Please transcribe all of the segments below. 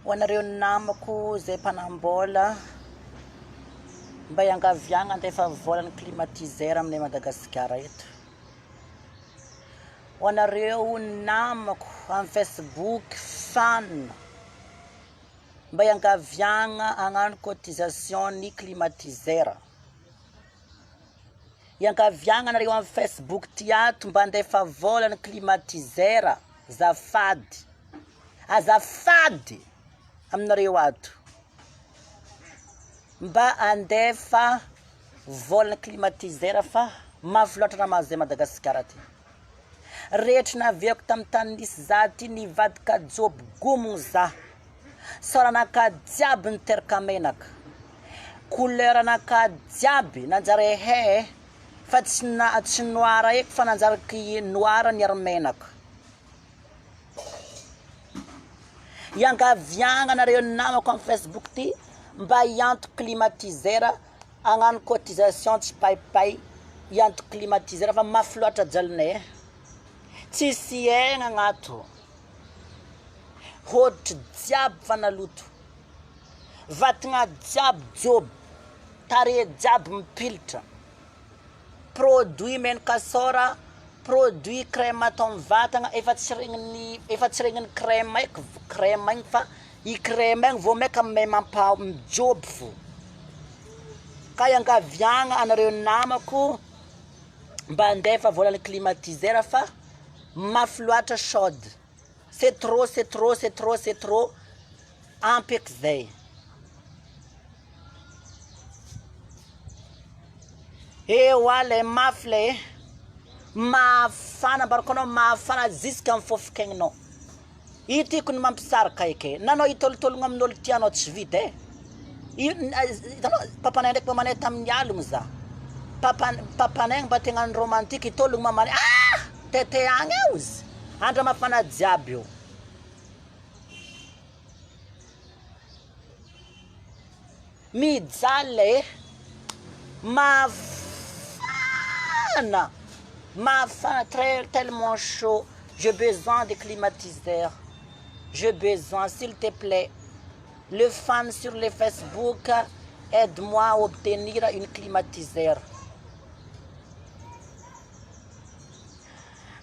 Ho anareo namako izay mpanam-bola, mba iangaviagna andefa vola ny climatiseur aminay Madagasikara eto. Ho anareo namako amin'ny facebook fan, mba iangaviagna hagnano cotisation ny climatiseur. Iangaviagna anareo amin'ny facebook ty ato mba andefa vola ny climatiseur zafady. Azafady aminareo ato mba andefa vola climatiseur fa mafy loatra raha mahazo zay Madagasikara ty. Rehetra naviako tamin'ny tany nisy za ty nivadika jobo gomogno za. Saoranakahy jiaby niteraka menaka. Couleur anakahy jiaby nanjary ehe fa tsy na tsy noir eky fa nanjary noir niaro menaka. Iangaviagna anareo namako amin'ny facebook ty mba hiantoka climatiseur hagnano cotisation tsipaipay hiantoka climatiseur fa mafy loatra jalinay e, tsisy aigna agnato, hoditry jiaby fa naloto, vatagna jiaby jobo, tarehy jiaby mipilitra. Produit menaka sôra, produit crème atao amin'ny vatagna efa tsy regnin'ny efa tsy regnin'ny crème eky crème igny fa i crème igny vao maika may mampa- mijobo fô, ka iangaviagna anareo namako mba handefa vôlan'ny climatiseur fa mafy loatra chaude, c'est trop c'est trop c'est trop c'est trop ampy eky zay. Ewa le mafy le mafana ambarako anao mafana jusque amin'ny fofok'aignanao. Io tiako ny mampisaraka eky e, na anao hitôlotôlogno amin'ôlo tianao tsy vita e, io hitanao papanay ndraiky mamanay tamin'ny aligny za, papa papanay mba te hagnano romantique hitôlogno mamanay ah! Tete agny ao izy, andra mafana jiaby io. Mijaly e! Mafana! Mafana très tellement chaud, j'ai besoin de climatiseur, j'ai besoin s'il te plait, le fan sur le facebook aide moi à obtenir une climatiseur.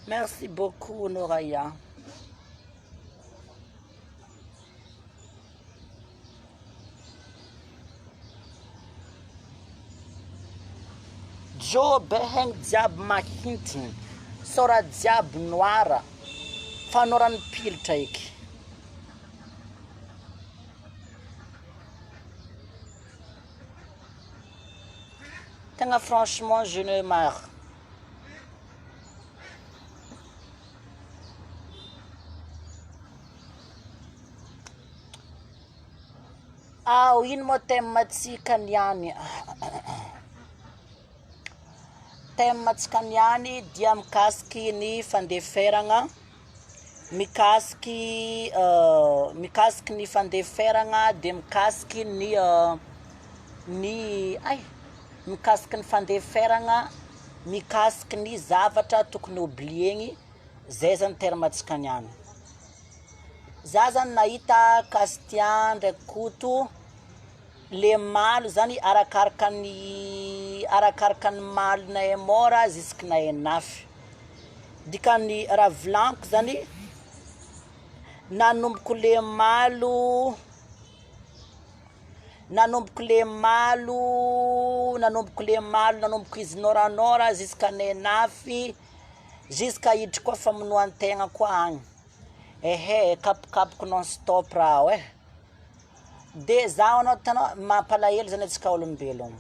Merci beaucoup Noraya. Job haigny jiaby mahintigny, sôra jiaby noir, fa anao raha mipilitra eky. Tegna franchement je ne marre. Ao ino moa thème tsika niany? Thème tsika niany dia mikasiky ny fandeferagna, mikasiky mikasiky ny fandeferagna de mikasiky ny ny hay mikasiky ny fandeferagna, mikasiky ny zavatra tokony oubliegny, zay zany terme tsika niany. Za zany nahita Castian ndraiky Koto, le malo zany arakaraka ny arakaraka ny malonay mora jusque-nay nafy, dikany raha volagniko zany nanomboko le malo nanomboko le malo nanomboko le malo nanomboko izy nôranôra jusqu'anay nafy jusqu'à hiditry koa famonoan-tegna koa agny. Ehe, kapokapoky non stop raha ao eh, de zaho anao hitanao mampalahelo zany antsika olombelogno,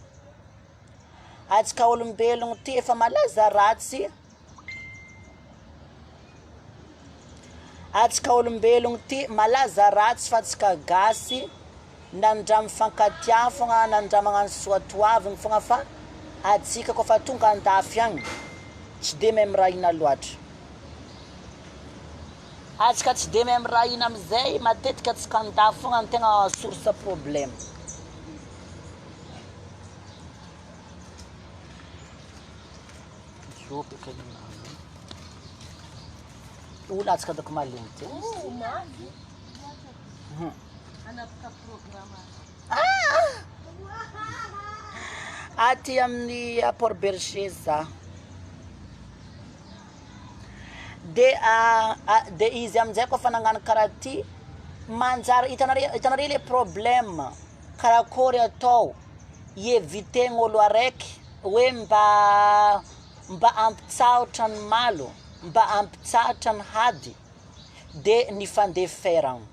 antsika olombelogno ty efa malaza ratsy, antsika olombelogno ty malaza ratsy fa antsika gasy nandra mifankatia fogna nandra magnano soatoavigny fogna fa antsika kôfa tonga andafy agny tsy de mahay miray hina loatra. Atsika tsy de mahay miray hina amizay matetika atsika andafy fogna no tegna source problème. Olo atsika dônko mahaligny ty. Hanapaka programme. Ah! Aty amin'ny Port Bergé za. De de izy aminjay koa fa nagnano karaha ty, manjary hitanareo hitanareo le problème karakôry atao hieviter-gny olo araiky hoe mba mba hampitsahotra ny malo, mba hampitsahatra ny hady de ny fandeferagna.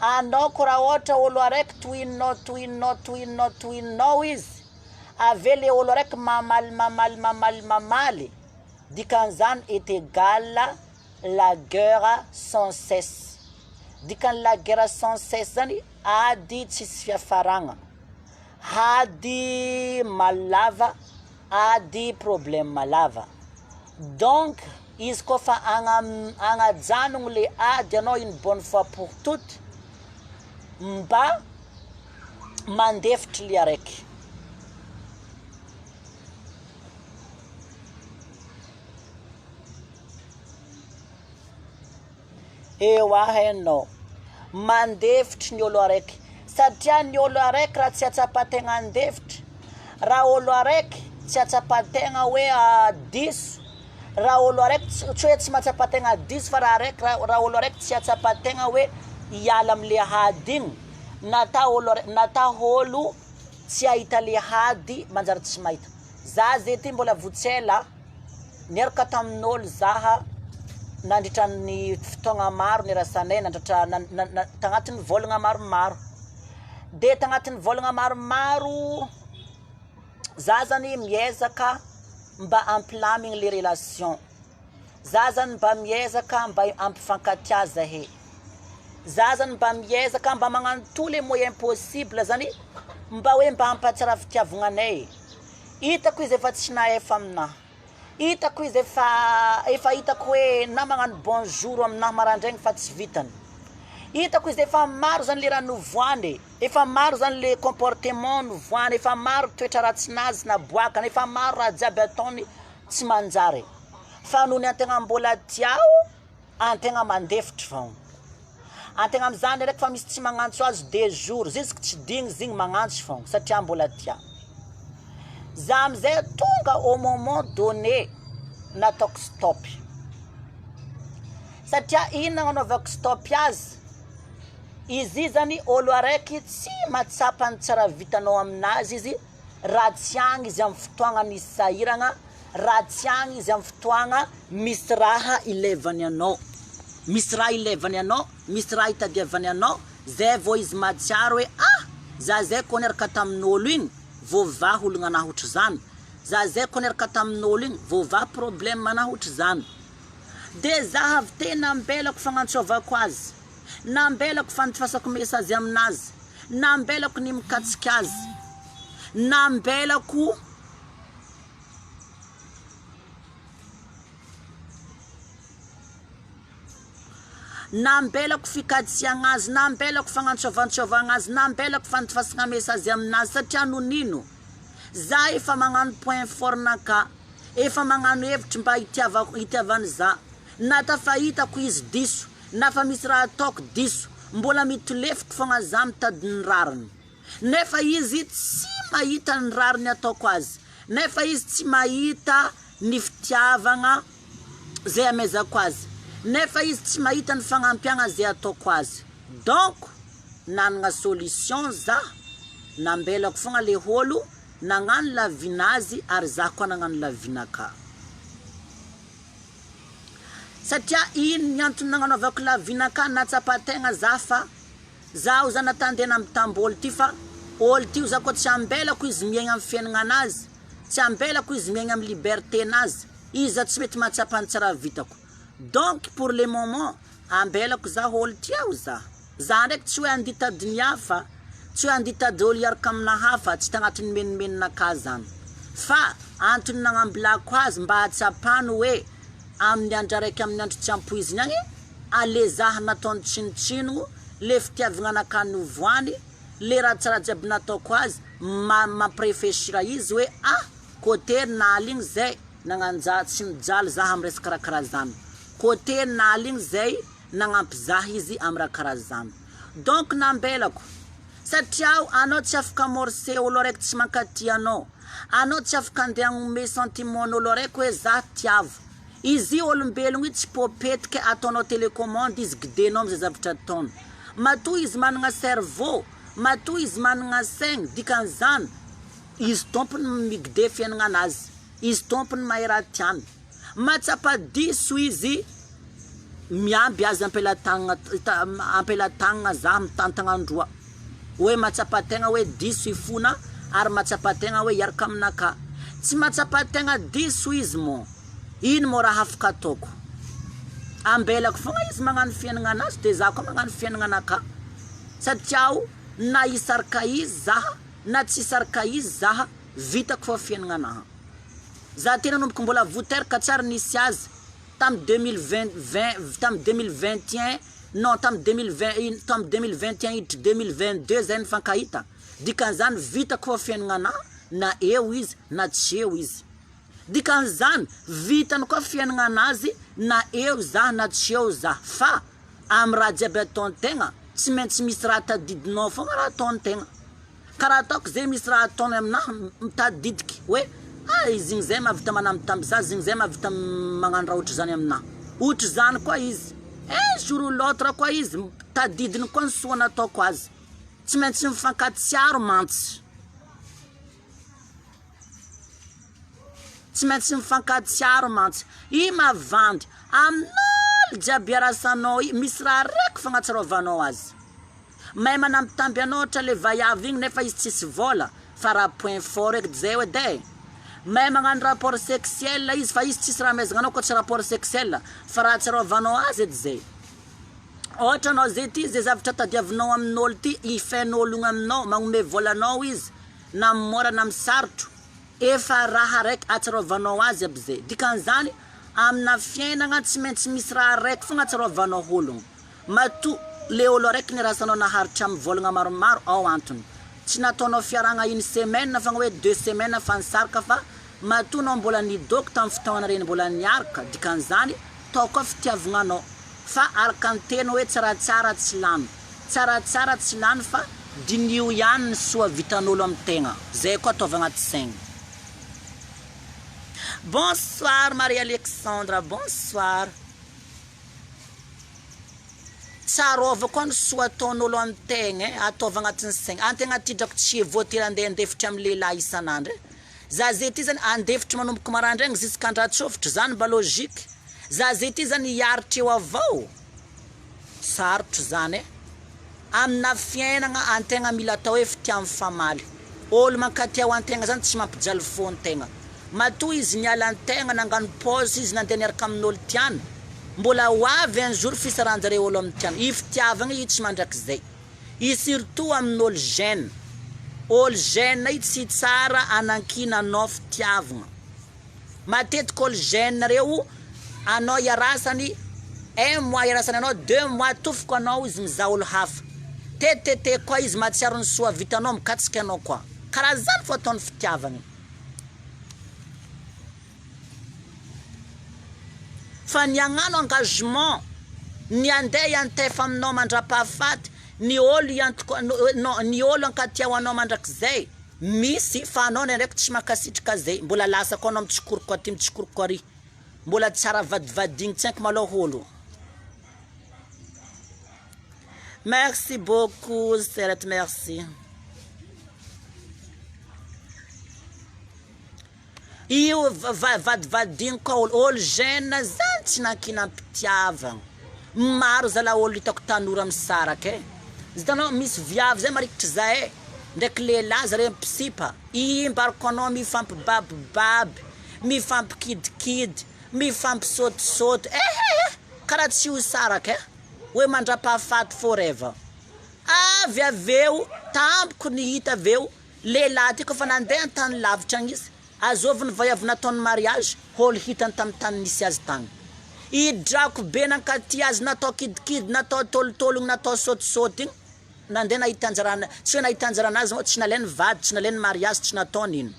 Anao ko raha ôhatra olo araiky tohininao tohininao tohininao tohininao izy, avy eo le olo araiky mamaly mamaly mamaly mamaly, dikan'izany est egal la guerre sans cesse, dikan'ny la guerre sans cesse zany ady tsisy fiafaragna, ady malava, ady problème lava, donc izy koa fa agna- agnajanogno le ady anao une bonne fois pour toute mba mandefitry le araiky. Ewa hainao, mandefitry ny olo araiky, satria ny olo araiky raha tsy ahatsapan-tegna handefitry, raha olo araiky tsy ahatsapan-tegna hoe diso, raha olo araiky tsy tsy hoe tsy mahatsapa-tegna diso fa raha araiky raha olo araiky tsy ahatsapan-tegna hoe hiala amle ady igny, nata olo araiky nata olo tsy hahita le ady manjary tsy mahita, za zay ty mbola vo tsy ela niaraka tamin'olo zaha nandritra ny fotoagna maro niarasanay nandratra tagnatin'ny vôlagna maromaro, de tagnatin'ny vôlagna maromaro za zany miezaka mba hampilamigny le relation, za zany mba miezaka mba hampifankatia zahay, za zany mba miezaka mba magnano tous les moyens possible zany mba hoe mba hampatsara fitiavagna anay, hitako izy efa tsy nahefa aminahy, hitako izy efa efa hitako hoe na magnano bonjour aminahy maraindraigny fa tsy vitany, hitako izy efa maro zany le raha novoany e. Efa maro zany le comportement novoahany, efa maro toetra ratsinazy naboakany, efa maro raha jiaby ataony tsy manjary, fa noho ny antegna mbola tia ao, antegna mandefitry fogna, antegna amizany raiky fa misy tsy magnantso azy deux jours jusque tsy digny izy igny magnantso fogna satria mbola tia, za amizay tonga au moment donné nataoko stop, satria ino nagnanaovako stop azy, Izy io zany olo araiky tsy mahatsapa ny tsara vitanao aminazy izy raha tsy agny izy amy fotoagna misy sahiragna, raha tsy agny izy amy fotoagna misy raha ilaivany anao, misy raha ilaivany anao, misy raha itadiavany anao, zay vao izy mahatsiaro hoe ah! za zay koa niaraka tamin'olo igny voavaha olagna anahy ohatrizany, za zay koa niaraka tamin'olo igny voavaha problème anahy ohatrizany. De za avy te nambelako fagnantsovako azy, nambelako fandifasako message aminazy, nambelako ny mikatsika azy, nambelako nambelako fikatsiagna azy, nambelako fagnantsovantsovagna azy, nambelako fandifasagna message aminazy satria nonino? Za efa magnano point fort naka. Efa magnano hevitry mba hitiavako hitiavany za na tafahitako izy diso na fa misy raha ataoko diso mbola mitolefiko fogna za mitady ny rariny nefa izy tsy mahita ny rariny ataoko azy nefa izy tsy mahita ny fitiavagna zay amezako azy nefa izy tsy mahita ny fagnampiagna zay ataoko azy donc nanagna solution za nambelako fogna le ôlo Nagnano la vie nazy ary zah koa nagnano la vie nakah. Satria ino ny antony nagnanaovako la vie nakah nahatsapa tegna zah fa zaho zany ata andeha nambitamby olo ty fa olo ty za koa tsy ambelako izy miaigna amy fiaignananazy, tsy ambelako izy miaigna amy liberté nazy, izy za tsy mety mahatsapa ny tsy raha vitako. Donc pour le moment ambelako zah olo ty aho zah. Za ndraiky tsy hoe andeha hitady ny hafa, tsy hoe andeha hitady olo hiaraka amina hafa, tsy tagnatin'ny menomenonakahy zany. Fa antony nagnambilako azy mba hahatsapany hoe amin'ny andro araiky amin'ny andro tsy ampoiziny agny, ale zah nataony tsinotsinogno, le fitiavagna anakahy novoany, le raha tsara jiaby nataoko azy, ma- mampireflechir izy hoe ah! Côté naly igny zay nagnanja tsy mijaly zah amy resaka raha karaha zany, côté naly igny zay nagnampy zah izy amy raha karaha zany. Donc nambelako. Satria aho anao tsy afaka amorcer olo araiky tsy mankatia anao. Anao tsy afaka andeha agnome sentiment n'olo araiky hoe zah tiavo. Izy io olombelogno io tsy popety ke ataonao telecommande izy guidenao amizay zavatra ataony. Matoa izy managna cerveau, matoa izy managna saigny, dikan'izany izy tompony mi-guider fiaignananazy. Izy tompony mahay raha tiany. Mahatsapa diso izy miamby azy ampelatagnana ampelatagnana za mitantagna androa hoe mahatsapa tegna hoe diso hifona ary mahatsapa tegna hoe hiaraka aminakahy. Tsy mahatsapa tegna diso izy moa ino moa raha afaka ataoko? Ambelako fogna izy magnano fiaignananazy de za koa magnano fiaignananakahy satria aho na hisarika izy zaha na tsy hisarika izy zaha vitako fô fiaignananahy. Za ty nanomboka mbola voa teraka tsary nisy azy tam 2020 20 tam 2021 non tam 2020 tam 2021 hiditra 2022 zay nifankahita dikan'izany vitako fa fiaignana na eo izy na tsy eo izy dikan'izany vitany koa fiaignan'azy na eo za na tsy eo za fa amy raha jiaby ataontegna tsy maintsy misy raha tadidinao fogna raha ataontegna. Ka raha ataoko zay misy raha ataony aminahy mitadidiky hoe ah izy igny zay mahavita manambitamby za, izy igny zay mahavita magnano raha ohatr'izany aminahy. Ohatr'izany koa izy, un jour ou l'autre koa izy tadidiny koa ny soa nataoko azy. Tsy maintsy mifankatsiaro mantsy. Tsy maintsy mifankatsiaro mantsy. I mavandy, amin'olo jiaby iarasanao i, misy raha raiky fagnatsiarovanao azy. Mahay manambitamby anao ohatra le vaiavy igny nefa izy tsisy vôla fa raha point fort eky zay edy e! Mahay magnano rapport sexuel izy fa izy tsisy raha amaizagna anao koa tsy rapport sexuel fa raha ahatsiarovanao azy edy zay. Ohatra anao zay ty ze zavatra tadiavinao amin'olo ty ifen'ologno aminao magnome vôla anao izy na amy môra na amy sarotro efa raha raiky ahatsiarovanao azy aby zay dikan'izany amina fiainagna tsy maintsy misy raha raiky fogna ahatsiarovanao ologno. Matoa le olo araiky nirasanao naharitra am volagna maromaro ao antony tsy nataonao fiarahagna une semaine fagna hoe deux semaines fa nisaraka fa matoa nao mbola nidoko tam fotoagna regny mbola niaraka dikan'izany tao koa fitiavagna anao fa araka ny teny hoe tsaratsara tsy lany tsaratsara tsy lany fa diniho ihany ny soa vitan'olo am tegna zay koa ataovy agnaty saigny. Bonsoir Marie Alexandra bonsoir. Tsarovy koa ny soa ataon'olo an-tegna e, ataovy agnatin'ny saigna, antegna ty drako tsy voatery andeha andefitra amin'ny lehilahy isan'andro e, za zay ty zany andefitra manomboka maraindraigny jusqu'andratsofotro, zany mba logique, za zay ty zany hiaritra eo avao, sarotro zany e. Amina fiainagna antegna mila atao hoe fitia mifamaly. Olo mankatia ho antegna zany tsy mampijaly fo antegna. Matoa izy niala antegna nangano pause izy nandeha niaraka amin'olo tiany, mbola ho avy un jour fisarahanjare olo amin'ny tiany. I fitiavagna io tsy mandrakizay. I surtout amin'olo jeune. Olo jeune io tsy tsara anankinanao fitiavagna. Matetika olo jeune reo anao iarasany un mois iarasany anao deux mois tofoko anao izy mizaha olo hafa tetete koa izy mahatsiaro ny soa vitanao mikatsika anao koa karaha zany fo ataony fitiavagna fa ny agnano engagement ny andeha hiantefa aminao mandrapahafaty ny olo hiantoko non ny olo ankatiao anao mandrakizay Misy fa anao ndraindraiky tsy mankasitraka zay, mbola lasa koa anao mitsikoroko aty mitsikoroko ary, mbola tsara vadivadigny tsy haiko malôha olo. Merci beaucoup Serette merci. Io vadivadiny koa olo olo jeune zany tsy nankinam-pitiavagna maro zala olo hitako tanora misaraka e hitanao misy viavy zay marikitry zahay ndraiky lehilahy zare mpisipa imbarako anao mifampibabibaby mifampikidikidy mifampisaotisaoty ehe karaha tsy ho saraka e hoe mandrapahafaty forever avy aveo tampoky ny hita aveo Lehilahy ty kofa nandeha antany lavitra agny izy, azovy ny vaiavy nataony mariage, hôlo hitany tamy tany nisy azy tagny. I drako be nankatia azy natao kidikidy, natao tôlotôlogno, natao sôtisôty igny, nandeha nahita anjarana, tsy hoe nahita anjarana azy moa, tsy nalainy vady, tsy nalainy mariage, tsy nataony ino.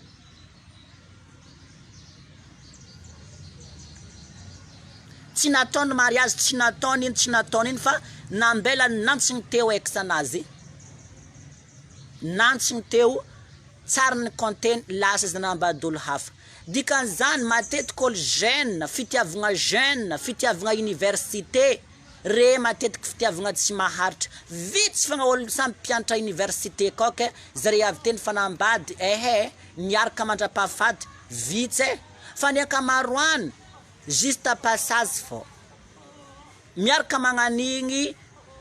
Tsy nataony mariage, tsy nataony ino, tsy nataony ino fa. Nambela nantsigny teo ex anazy, nantsigny teo, tsary ny compteny, lasa izy nanambady olo hafa. Dikan'izany matetiky olo jeune, fitiavagna jeune, fitiavagna université, re matetiky fitiavagna tsy maharitra. Vitsy fogna olo samy mpianatra université akao ke zare avy teo nifanambady ehe niaraka mandrapahafaty, vitsy e! Fa ny ankamaroany juste passage fô. Miaraka magnan'igny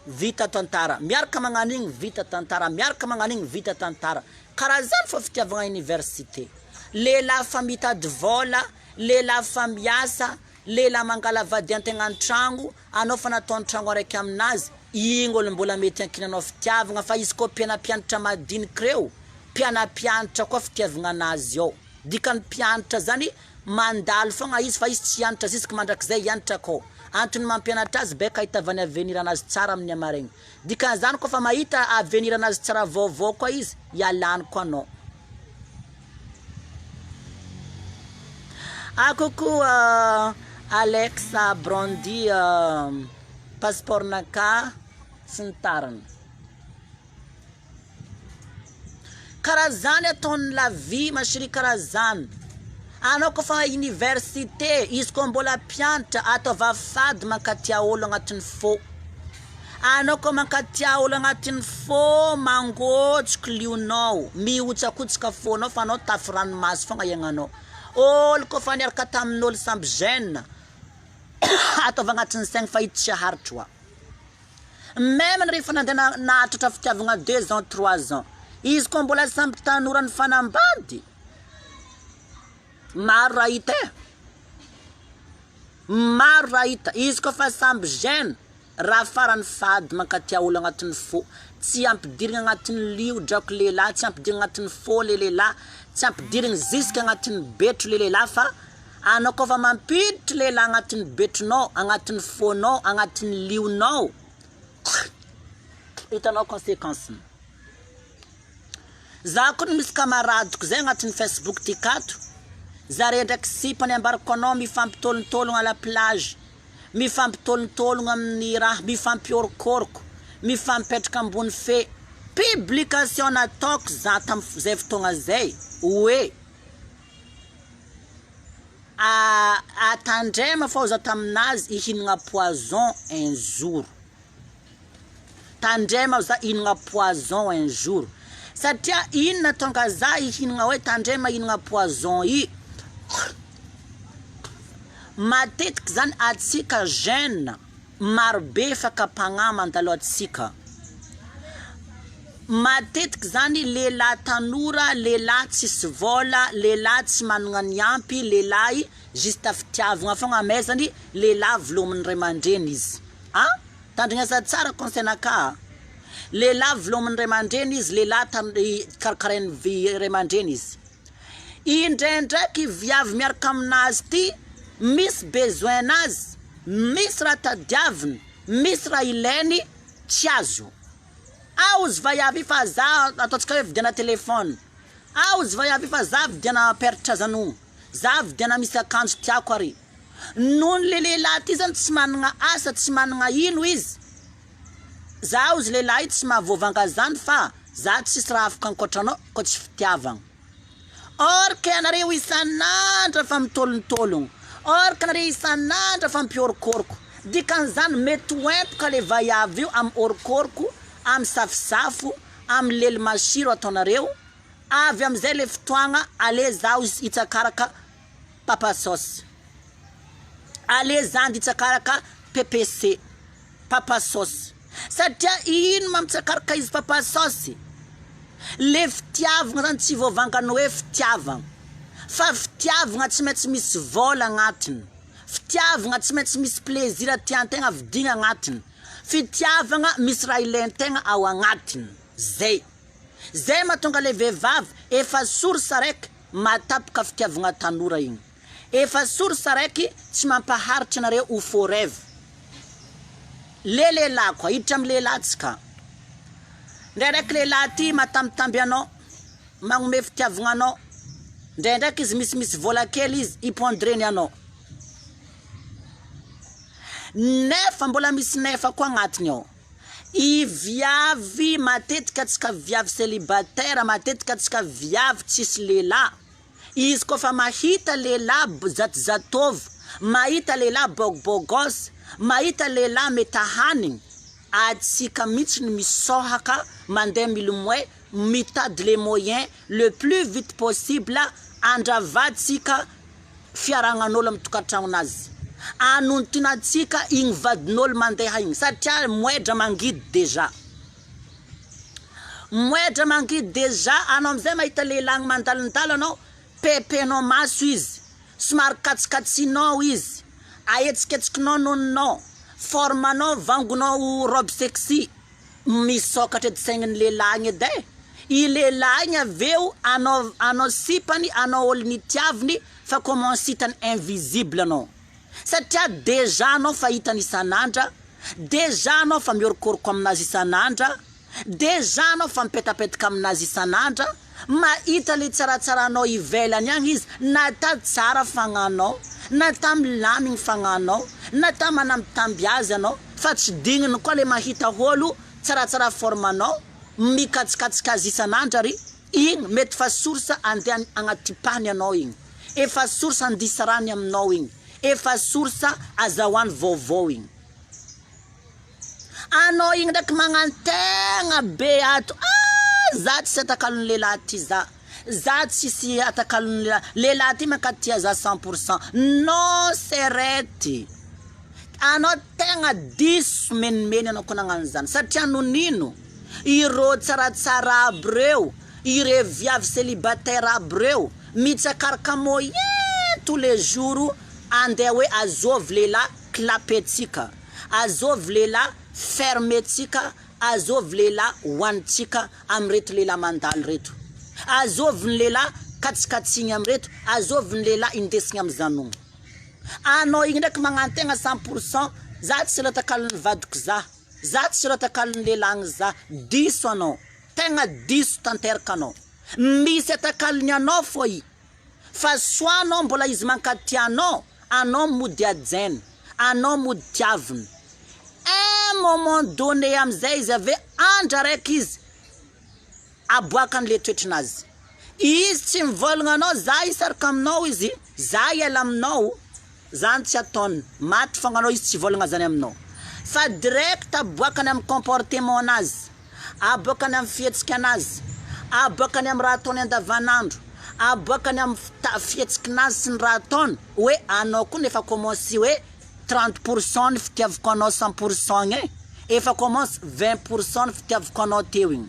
vita tantara, miaraka magnan'igny vita tantara, miaraka magnan'igny vita tantara. Karaha zany fô fitiavagna université. Lehilahy fa mitady vôla, lehilahy fa miasa, lehilahy mangala vady antegna an-tragno, anao fa natao an-tragno araiky aminazy, igny ôlo mbola mety ankinanao fitiavagna fa izy koa mpianampianatra madiniky reo, mpianampianatra koa fitiavagna anazy ao. Dikan'ny mpianatra zany Mandalo fogna izy fa izy tsy hianatra jusque mandrakizay hianatra kô. Antony mampianatra azy beka ahitavany avenir anazy tsara amin'ny hamaregny. Dikan'izany kôfa mahita avenir anazy tsara vaovao koa izy, ialany koa anao. Ah coucou Alex Brandy passeport naka sy ny tariny. Karaha zany ataon'ny la vie ma chérie karaha zany. Anao koa fa université izy koa mbola mpianatra ataova fady mankatia olo agnatin'ny fô. Anao koa mankatia olo agnatin'ny fô mangôtsoko lionao, mihotsakotsaka fônao fa anao tafy ranomaso fogna iaignanao. Olo koa fa niaraka tamin'olo samby jeune ataova agnatin'ny saigny fa io tsy haharitry oa. Même ny rehefa nandeha nahatratra fitiavagna deux ans trois ans izy koa mbola samby tanora nifanambady maro raha hita e, maro raha hita, izy koa fa samby jeune raha farany fady mankatia olo agnatin'ny fo, tsy ampidirigna agnatin'ny lio drako lehilahy, tsy ampidirigna agnatin'ny fô le lehilahy, tsy ampidirigny jusque agnatin'ny betro le lehilahy fa Anao koa fa mampiditry lehilahy agnatin'ny betronao, agnatin'ny fônao, agnatin'ny lionao, hitanao consequence-ny. Za koa misy camaradeko zay agnatin'ny facebook ty kato, zare ndraiky sipany ambarako anao mifampitôlotôlogno à la plage, mifampitôlotôlogno amin'ny raha, mifampihôrokôroko, mifampipetraka ambony fe, publication nataoko za tam'zay fotoagna zay hoe. A tandrema fao za taminazy ihinagna poison un jour, tandrema za ihinagna poison un jour, satria inona tonga za ihinagna hoe tandrema ihinagna poison i, matetiky zany atsika jeune Maro be fakam-pagnahy mandalo antsika. Matetiky zany lehilahy tanora, lehilahy tsisy vôla, lehilahy tsy managna ny ampy, lehilahy juste fitiavagna fogna amezany, lehilahy velomin'ny ray aman-dreny izy. A! Tandrignesa tsara conseil-nakà a! Lehilahy velomin'ny ray aman-dreny izy, lehilahy tan- karakarain'ny ray aman-dreny izy. Indraindraiky viavy miaraka aminazy ty misy besoin nazy, misy raha tadiaviny, misy raha ilainy tsy azo. Ao ozy vaiavy fa za ataontsika hoe vidiana telephone, ao ozy vaiavy fa za vidiana peratra zano, za vidiana misy akanjo tiako ary. Noho le lehilahy ty zany tsy managna asa, tsy managna ino izy, za ozy lehilahy io tsy mahavoavanga zany fa za tsisy raha afaka ankoatranao koa tsy fitiavagna. Or que anareo isan'andro efa mitôlontôlogno, or que anareo isan'andro efa mpiôrokôroko, dikan'izany mety ho empoka le vaiavy io amy ôrokôroko, amy safosafo, amy lely masiro ataonareo, avy amizay le fotoagna allez zaho hitsakaraka papa sauce, allez zandry hitsakaraka PPC. Papa sauce satria ino mampitsakaraka izy papa sauce? Le fitiavagna zany tsy voavangany hoe fitiavagna fa fitiavagna tsy maintsy misy vôla agnatiny, fitiavagna tsy maintsy misy plaisir tiantegna vidigna agnatiny, fitiavagna misy raha ilaintegna ao agnatiny, zay! Zay mahatonga le vehivavy efa source araiky mahatapaka fitiavagna tanora igny. Efa source araiky tsy mampaharitry anareo ho forever. Le lehilahy koa, hiditra amin'ny lehilahy tsika. Ndraindraiky lehilahy ty matambitamby anao, magnome fitiavagna anao, ndraindraiky izy misimisy vola kely izy ipondreny anao. Nefa mbola misy nefa koa agnatiny ao. I viavy matetika antsika viavy celibataire matetika antsika viavy tsisy lehilahy izy koa fa mahita lehilahy zatozatôvo mahita lehilahy bôgôbôgôsy mahita lehilahy mety ahanigny atsika mihitsy no misôhaka mandeha milimoay mitady le moyen le plus vite possible andravantsika fiaragnan'olo amy tokantragnonazy anontonantsika igny vadin'olo mandeha igny satria moedra mangidy dejà moedra mangidy dejà anao amizay mahita lehilahy mandalondalo anao pepenao maso izy somary katsikatsinao izy ahetsikhetsikinao nononao forme-nao vangonao robe sexy misokatra edy saigniny lehilahy igny edy e i lehilahy igny aveo anao anao sipany anao olo nitiaviny fa commence hitany invisible anao satria dejà anao fa hitany isan'andra dejà anao fa miorokoroko aminazy isan'andra dejà anao fa mipetapetaka aminazy isan'andra mahita le tsaratsara ivelany agny izy nata tsara fagnanao nata milamigny fagnanao nata manambitamby azy anao fa tsy digniny koa le mahita olo tsaratsara forme-nao mikatsikasika azy isan'andra ry igny mety fa source andeha agnatipahany anao igny efa source andisarany aminao igny efa source azahoany vaovao igny anao igny ndraiky magnantegna be ato ah za tsy atakalon'ny lehilahy ty za za tsisy atakalon'ny lehilahy lehilahy ty mankatia za 100% non serety anao tegna diso menimeny anao koa nagnano zany satria nonino ireo tsaratsara aby reo ire viavy célibataire aby reo mitsakaraka moyen tous les jours andeha hoe azovy lehilahy clapetsika azovy lehilahy fermetsika azovy lehilahy hoanitsika amireto lehilahy mandalo reto azovy ny lehilahy katsikatsiny amireto azovy ny lehilahy indesigny amy zanogno anao igny ndraiky magnantegna 100% za tsy ratakalon'ny vadiko za za tsy ratakalon'ny lehilahy za diso anao tegna diso tanteraka anao misy atakalony anao fô i fa soa anao mbola izy mankatia anao anao mody ajainy anao mody tiaviny un moment donné amizay izy ave andra raiky izy aboakan'le toetrinazy izy tsy mivolagna anao za isaraka aminao izy za hiala aminao zany tsy ataony maty fogna anao izy tsy volagna zany aminao fa direct aboakany amy comportement anazy aboakany amy fihetsika anazy aboakany amy raha ataony andavanandro aboakany amy fihetsikinazy sy ny raha ataony hoe anao koa nefa commence hoe 30% ny fitiavako anao 100% igny e efa commence 20% ny fitiavako anao teo igny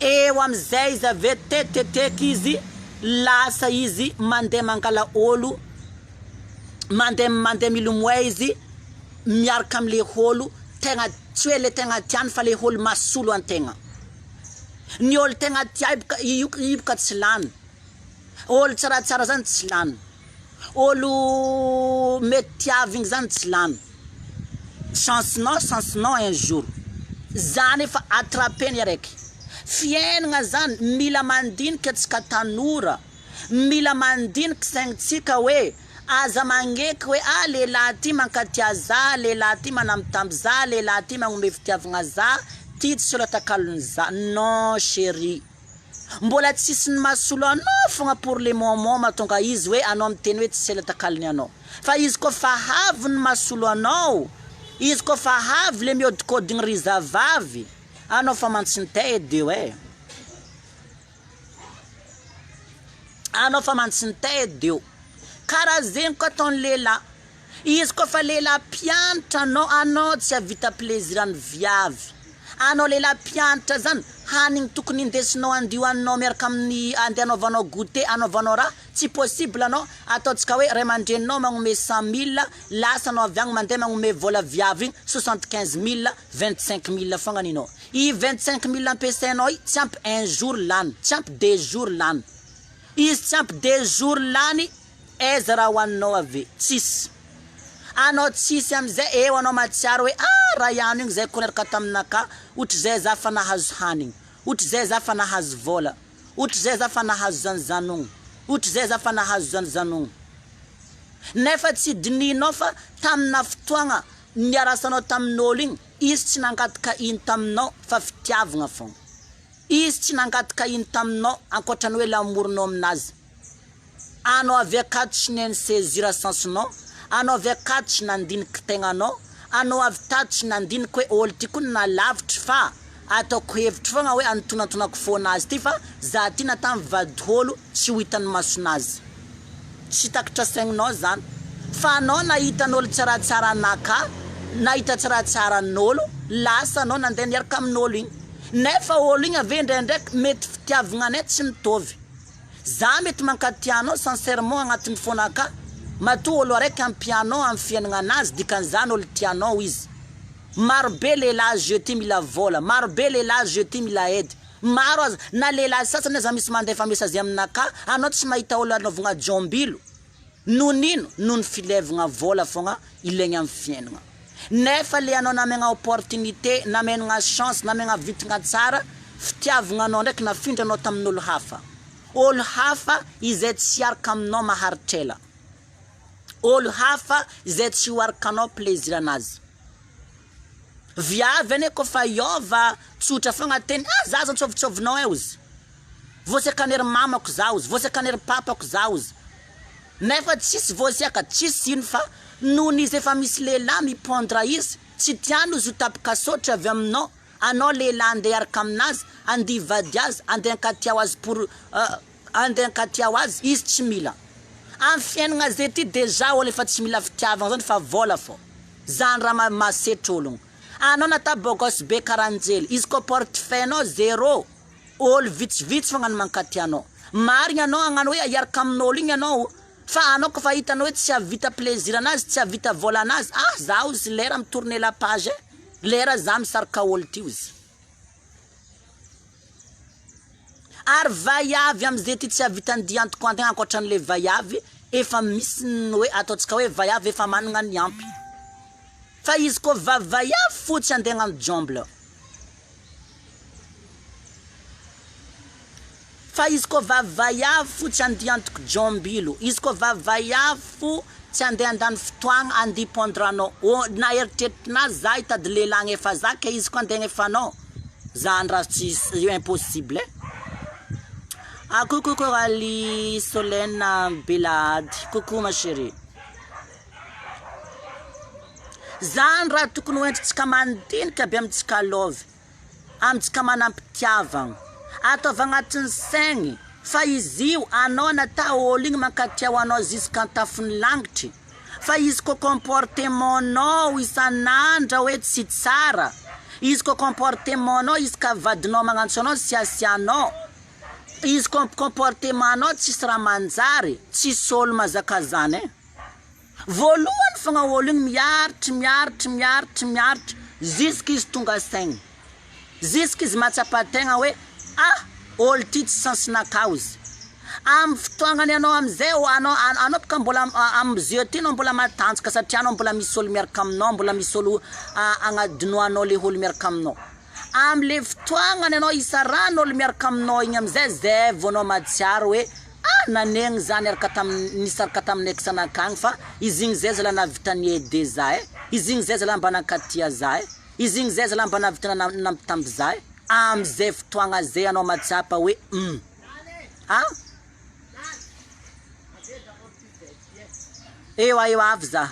eo amizay izy ave teteteky izy lasa izy mandeha mangala olo mandeha mandeha milimoay izy miaraka amle olo tegna tsy hoe le tegna tiany fa le olo masolo antegna ny olo tegna tia io boka io io boka tsy lany olo tsaratsara zany tsy lany olo mety tiavigny zany tsy lany chance-nao chance-nao un jour zany efa attrapeny araiky fiainagna zany mila mandinika antsika tanora mila mandiniky saignintsika hoe aza magneky hoe ah lehilahy ty mankatia za lehilahy ty manambitamby za lehilahy ty magnome fitiavagna za ty tsy olo atakalony za non chérie mbola tsisy ny mahasolo anao fogna pour le moment mahatonga izy hoe anao miteny hoe tsy ela takalony anao fa izy koa fa havy ny mahasolo anao izy koa fa havy le miodikodigny ry zavavy anao fa mantsinitay edy eo e anao fa mantsinitay edy eo karaha zegny koa ataon'ny lehilahy izy koa fa lehilahy mpianatra anao anao tsy havita plaisir any viavy anao lehilahy mpianatra zany hanigny tokony indesinao andio haninao miaraka amin'ny andeha anaovanao goûter anaovanao raha tsy possible anao ataontsika hoe ray aman-dreninao magnome 100 000 lasa anao avy agny mandeha magnome vola viavy igny 75 000 25 000 fogna ninao i 25 000 ampiasainao i tsy ampy un jour lany tsy ampy 2 jours lany izy tsy ampy 2 jours lany aiza raha hoaninao ave tsisy anao tsisy amizay eo anao mahatsiaro hoe ah raha ihany igny zay koa niaraka taminaka ohatry za fa nahazo hanigny ohatry zay za fa nahazo vola ohatry zay za fa nahazo zanozanogno ohatry zay za fa nahazo zanozanogno nefa tsy dininao fa tamina fotoagna. niarasanao tamin'olo igny, izy tsy nangataka ino taminao fa fitiavagna fogna. Izy tsy nangataka ino taminao ankoatra ny hoe l'amour-nao aminazy. Anao avy akato tsy nihaino saisir sens-nao, anao avy akato tsy nandiniky tegnanao, anao avy tato tsy nandiniky hoe olo ty koa nalavitry fa ataoko hevitry fogna hoe antonantonako fona azy ty fa za ty natao mivady olo tsy ho hitan'ny masonazy. Tsy takatra saigninao zany fa anao nahita an'olo tsaratsara anaka, nahita tsaratsara an'olo, lasa anao nandeha niaraka amin'olo igny. Nefa olo igny ave indraindraiky mety fitiavagnanay tsy mitovy. Za mety mankatia anao sincèrement agnatin'ny fonaka, matoa olo araiky ampianao amin'ny fiaignananazy dikan'izany olo tianao izy. Maro be lehilahy jeu ty mila vola, maro be lehilahy jeu ty mila aide, maro aza na lehilahy sasany aza misy mandefa message aminakahy anao tsy mahita olo anaovagna jombilo. Noho ny ino? Noho ny filevagna vola fogna ilaigna amin'ny fiaignana. Nefa le anao namegna opportunité, namenagna chance, namegna vintagna tsara, fitiavagna anao ndraiky nafindranao tamin'olo hafa. Olo hafa izay tsy hiaraka aminao maharitr'ela. Olo hafa izay tsy ho araka anao plaisir anazy. Viavy anie kôfa hiôva tsotra fogna teny, ah za aza antsôvitsôvinao e ozy. Voasiakan'ery mamako za ozy, voasiakan'ery papako za ozy. Nefa tsisy voasiaka, tsisy ino fa nony izy efa misy lehilahy mi-pondre izy, tsy tiany ozy ho tapaka sôtry avy aminao, anao lehilahy andeha hiaraka aminazy, andia hivady azy, andeha hankatiao azy pour andeha hankatiao azy, izy tsy mila. Amin'ny fiainagna zay ty dejà olo efa tsy mila fitiavagna zany fa vôla fô. Zany raha mahasetry ologno. Anao nata bogos be karanjely, izy koa porte-feuille nao zéro. Olo vitsivitsy fogna no mankatia anao. Marigny anao hagnano hoe hiaraka amin'olo igny anao fa anao kofa hitanao hoe tsy hahavita plaisir anazy, tsy hahavita vola anazy, ah za ozy lera mi tourner la page e, lera za misarika olo ty ozy. Ary vaiavy amizay ty tsy hahavita ny diantoko antegna ankoatran'le vaiavy efa misy ny hoe ataontsika hoe vaiavy efa managna ny ampy. Fa izy koa vavy vaiavy fo tsy andeha hagnano jomble. Fa izy koa vavy vaiavy fo tsy andia antoko jombilo, izy koa vavy vaiavy fo tsy andeha handany fotoagna andia pondre anao, ô na eritreritrinazy za hitady lehilahy agnefa za ke izy koa andeha agnefa anao, zany raha tsy impossible e. Ah coucou Coralie Solène Belahady, coucou ma chérie. Zany raha tokony ho entintsika mandinika aby amintsika love, amintsika manam-pitiavagna. Ataovy agnatin'ny saigny fa izy io anao natao ôlo igny mankatia ho anao jusqu'an-tafon'ny langitry fa izy koa comportement-nao isan'andra hoe tsy tsara, izy koa comportement-nao isaka vadinao magnantso anao siasianao, izy koa comportement-nao tsisy raha manjary, tsisy ôlo mahazaka zany e. Voalohany fogna olo igny miaritry miaritry miaritry miaritry jusque izy tonga saigny, jusque izy mahatsapa tegna hoe ah olo ty tsy sens-nakahy ozy. Amy fotoagnany anao amizay anao anao boka mbola amy jeu ty anao mbola matanjaka satria anao mbola misy olo miaraka aminao, mbola misy olo agnadinoanao le olo miaraka aminao. Amy le fotoagnany anao isarahan'olo miaraka aminao igny amizay zay vao anao mahatsiaro hoe Ah nanegny za niaraka tamin nisaraka tamin ex anakagny fa izy igny zay zala nahavita ni aide za eh, izy igny zay zala mba nankatia za eh, izy igny zay zala mba nahavita nampitamby za eh, amizay fotoagna zay anao mahatsapa hoe hum ah ewa ewa avy za.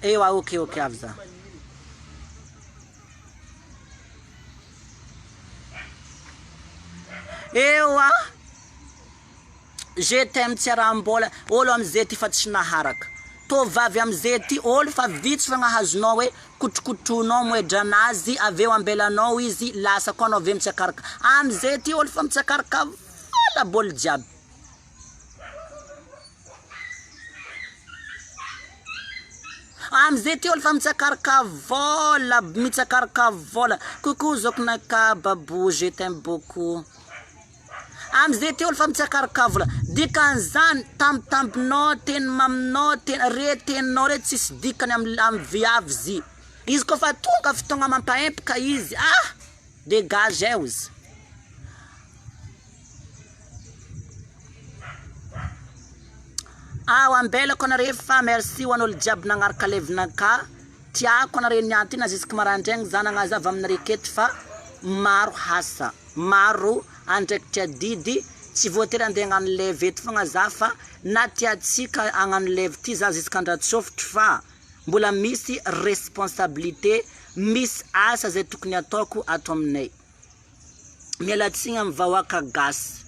Ewa ok ok avy za. Ewa! Je t'aime tsy araham-bola, olo amizay ty fa tsy naharaka. Tovovavy amizay ty olo fa vitsy fa gnahazonao hoe kotrokotroinao moedra anazy avy eo ambelanao izy lasa koa anao avy eo mitsakaraka. Amizay ty olo fa mitsakaraka vola bôly jiaby. Amizay ty olo fa mitsakaraka vôla, mitsakaraka vôla. Coucou zokinaka Babou, je t'aime beaucoup. Amizay ty olo fa mitsakaraka vôla. Dikan'izany tambitambinao, teny maminao, teny re teninao re tsisy dikany amy amy viavy zy. Izy kôfa tonga fotoagna mampaempaka izy, ah! Dégage ozy. Ao ambelako anare fa merci ho an'olo jiaby nagnaraka live-naka. Tiako anare niany ty na jusque maraindraigny za nagnazava aminare aketo fa maro asa, maro andraikitry adidy, tsy voatery andeha hagnano live eto fogna za fa na tiatsika hagnano live ty za jusque andratsofotro fa mbola misy responsabilité, misy asa zay tokony ataoko ato aminay. Miala tsiny amin'ny vahoaka gasy.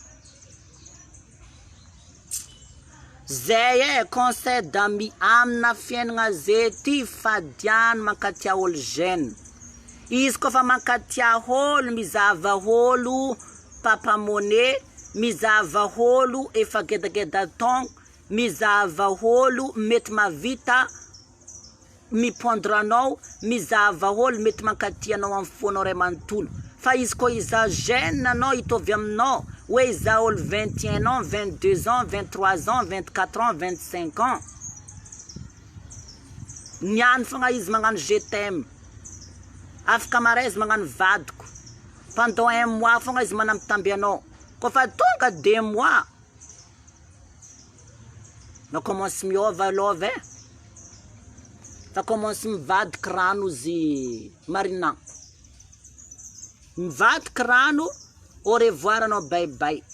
Zay e, conseil d'ami amina fiainagna ze ty fadiano mankatia olo jeune. Izy koa fa mankatia olo mizava olo papa money, mizava olo efa gedageda taogno, mizava olo mety mavita mi-pondre anao, mizaha vaholy mety mankatia anao amin'ny fonao ray manontolo, fa izy koa hizaha jeune anao hitovy aminao, hoe hizaha olo 21 ans, 22 ans, 23 ans, 24 ans, 25 ans, niany fogna izy magnano je t'aime, afaka maray izy magnano vadiko, pendant un mois fogna izy manambitamby anao, koa fa tonga deux mois, Fa commence miôva lôva e! Fa commence mivadiky rano izy Marina, mivadiky rano au revoir anao bye bye.